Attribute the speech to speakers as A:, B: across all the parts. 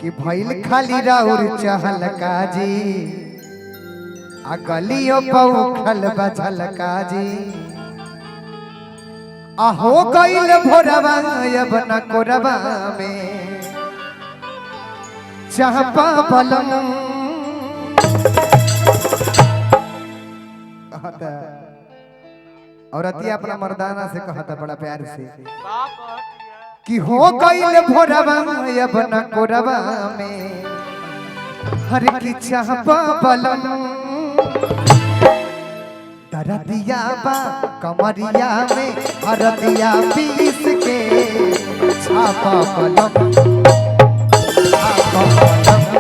A: कि भइल खाली राउर चहल काजी आ गलियों पौखल बझल काजी आ हो गइल भोरवा अब न कोरवा में चापा पलंग कहता औरतिया अपना मर्दाना से कहता बड़ा प्यार से कि हो गइल भोरवा अब न कोरवा में हर की चापा पलंग दरदिया बा कमरिया में हरदिया पीस के छापा पलंग छापा पलंग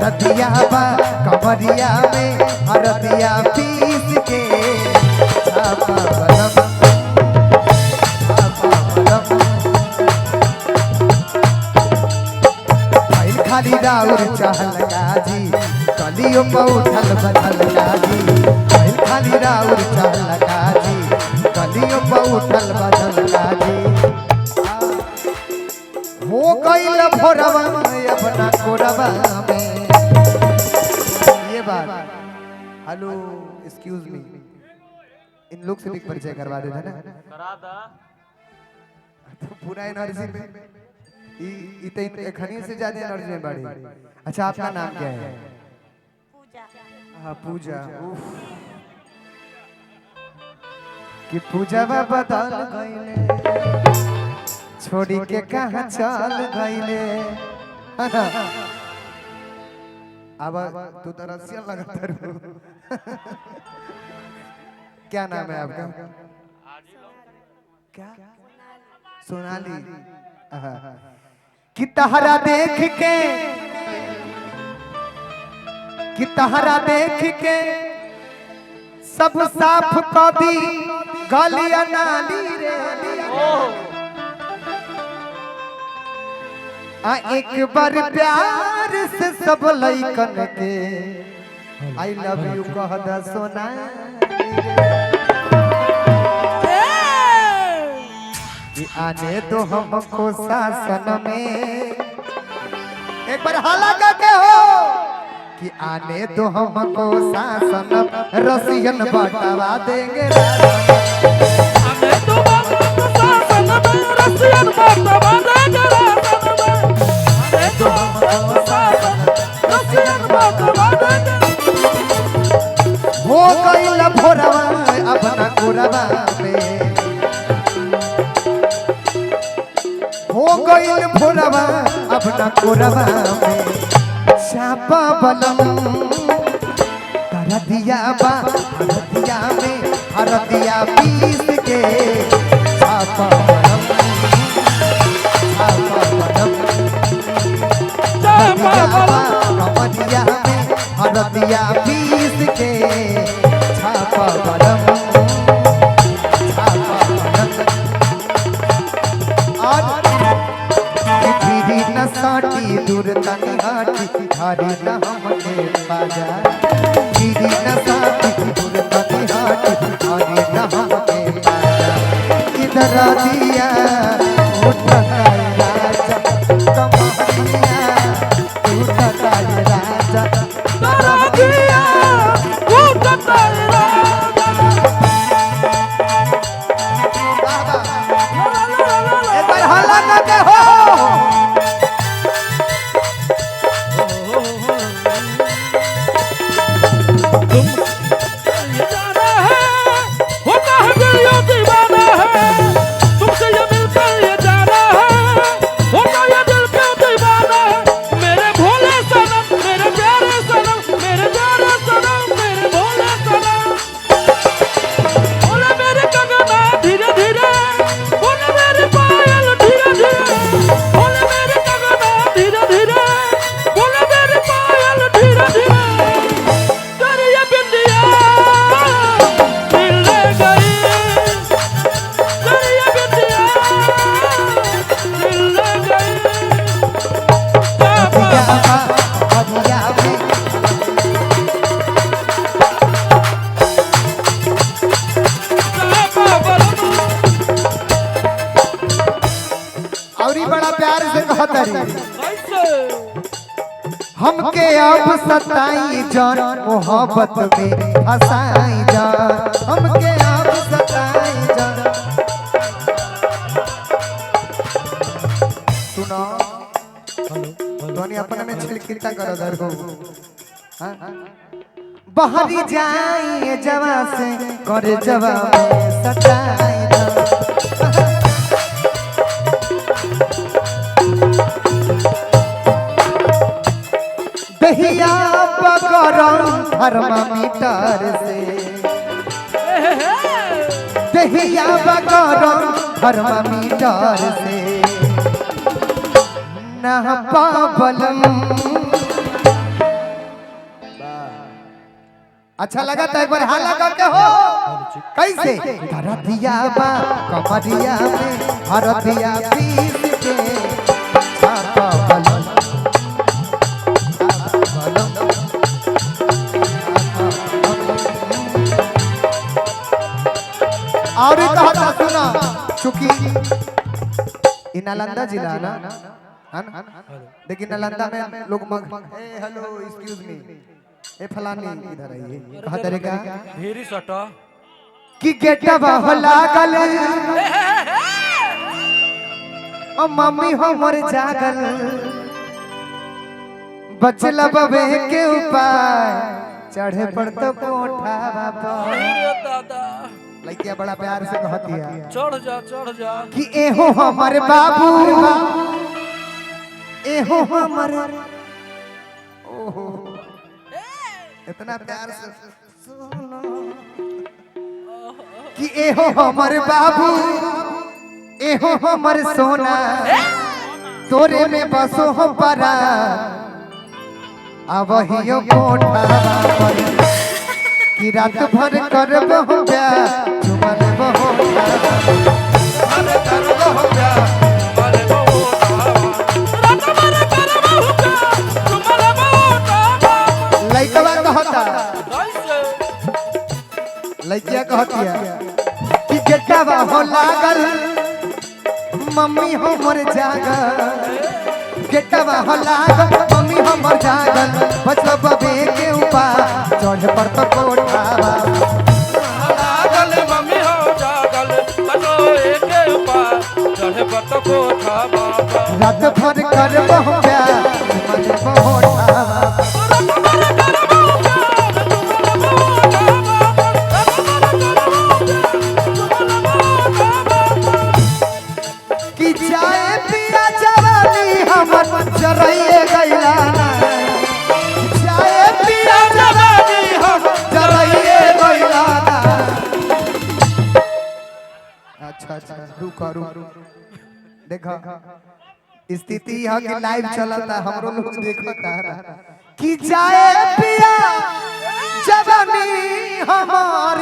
A: दरदिया बा कमरिया में हरदिया पीस के छापा पलंग छापा पलंग भइल खाली राउर चहल गाजी कलियो पौठल बदल गाजी भइल खाली राउर चहल गाजी कलियो पौठल बदल गाजी हो गइल भोरवा अपना कोरवा में। ये बात हेलो एक्सक्यूज मी, इन लोग से भी परिचय करवा देते ना
B: करा दा
A: तो पूरा एनर्जी में एखनी से ज्यादा एनर्जी में बढ़ी। अच्छा आपका नाम क्या है?
C: पूजा।
A: हाँ पूजा। उफ कि पूजा बदल गईले छोड़ी के कहाँ चल गईले। है ना? अब तू तो रसिया लगता रू। क्या नाम है आपका? क्या? सोनाली। हाँ। कि तहरा देख के, कि तहरा देख के सब साफ कर दी गलिया नाली रे। आ एक बार प्यार से सब लइकन के I love you कह द सोना कि आने दो हमको शासन में। एक बार हाला करके हो कि आने दो हमको शासन रसियन बटवा देंगे।
B: आने दो हमको शासन में रसियन बटवा देंगे। आने दो हमको शासन रसियन बटवा देंगे।
A: हो गइल भोरवा अब न कोरवा में, हो गइल भोरवा अब न कोरवा में चापा बलम दरदिया बा हरदिया में हरदिया पीस के चापा बलम छापा बलम दरदिया बा कमरिया में हरदिया पीस के छापा बलम छापा बलम। और धीरी न साटी दूर तनी हाटी हरी न हमके बाजा। धीरी न साटी दूर तनी हाटी हरी न हमके बाजा। इधर दिया उठता राजा कमरिया उठता राजा
B: करा दिया उठता राजा।
A: एक बार हल्ला करके हो।
B: तुम ये जाना है होता है दिल यो दीवाना है तुमसे ये मिलकर
A: और ई बड़ा प्यार से कहत रही
B: कैसे
A: हमके अब सताई जान मोहब्बत में फसाई जान हमके अब सताई जान। सुनो ध्वनि अपने में छिलकिता करो धर को। हाँ? बहरी जाई जवा से कर जवा में सताई जान। दहिया पकड़म थर्मामीटर से दहिया पकड़म थर्मामीटर से ना पाबलम। अच्छा लगा तो एक बार हाला करके हो कैसे हरदिया बा कमरिया में हरदिया पीस के छापा बलम और कहा सुना चूंकि इ नालंदा जिला ना है ना, लेकिन नालंदा में लोग मग ए हेलो एक्सक्यूज मी ए फलानी इधर आइए कहा तरीका
B: भेरी सटा
A: कि गेटवा हो लागल ओ मम्मी हमर जागल बचल बबे के उपाय चढ़े पर तो कोठा पर।
B: अरे दादा
A: लड़कियां बड़ा प्यार से कहती है
B: चढ़ जा चढ़ जा
A: कि एहो हमर बाबू एहो हमर ओहो इतना प्यार से सुनो कि एहो हमर बाबू एहो हमर सोना तोरे में बसो हम परा आवहियो कोठा पर कि रात भर करब हम प्यार चुमा लेब हम
B: अरे करबो हो प्यार अरे बहुत रात भर करबो हो प्यार तुम्हारा बहुत
A: लइकवा कहता
B: कैसे
A: लइकिया कहतिया कि गेटवा हो लागल मम्मी हमर जागल गेटवा हो लागल मम्मी हमर जागल बचल बबे के ऊपर चढ़ पर तो कोठावा
B: लागल मम्मी हो जागल बनो एके पार चढ़े पर तो कोठा बाबा
A: रात भर करब हम प्यार मन बहोठावा कि जाए पिया जवानी हमर जरइए गइला ना। जाए पिया जवानी हमर जरइए गइला ना। अच्छा अच्छा रुको रुको देखो स्थिति यह कि लाइव चलता हमरो लोग देखता कि जाए पिया जवानी हमार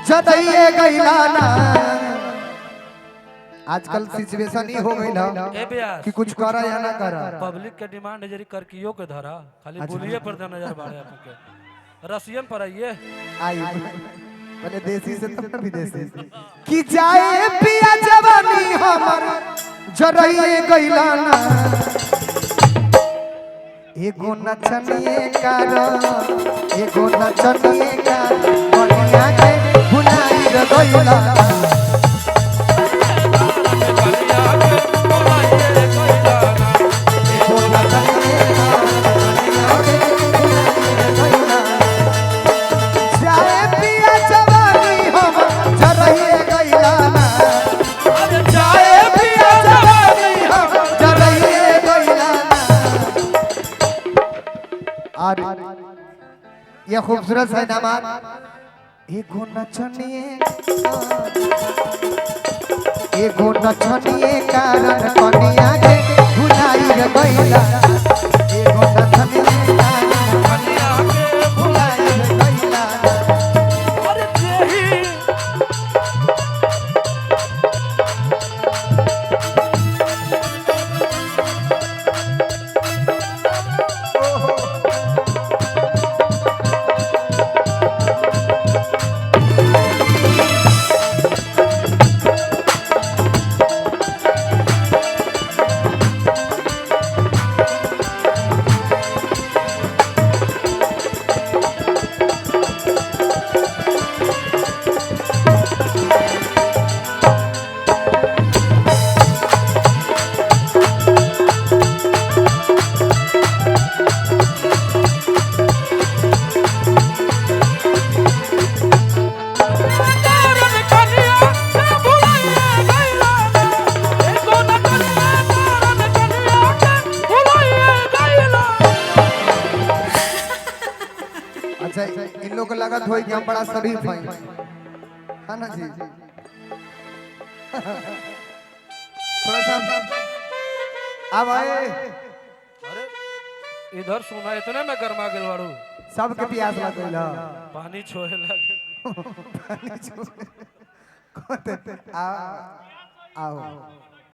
A: जरइए गइला ना। आजकल सिचुएशन ही हो गई ना
B: ए ब्यास
A: कि कुछ करा या ना करा।
B: पब्लिक के डिमांड है जरी करकियो के धरा खाली बोलिए पर ध्यान नजर बाड़े आपके रसियन पर आइए
A: आई बोले देसी से तब विदेशी कि जाए पिया जवानी हमर जरइए गइला ना। एगो नचनिए कार एगो नचनिए कार बढ़िया के भुलाई रे गइला ना। एगो नचनिए कार बढ़िया के भुलाई रे गइला। जाए पिया जवानी हमर जरइए गइला ना। जाए पिया जवानी हमर जरइए गइला ना। और ये खूबसूरत है दामाद एगो नचनिए एगो नचनिए कारण कनिया के भुलाई रे गइला। एगो नचनिए कारण भुलाई रे गइला। लोग लगत होई कि हम बड़ा शरीफ हई, है ना जी? थोड़ा सा अब आए।
B: अरे इधर सुना, इतने में गर्मा गेल बारू।
A: सबके प्यास लग गइल ह।
B: पानी छोड़े लगे।
A: पानी छोड़- आ आओ।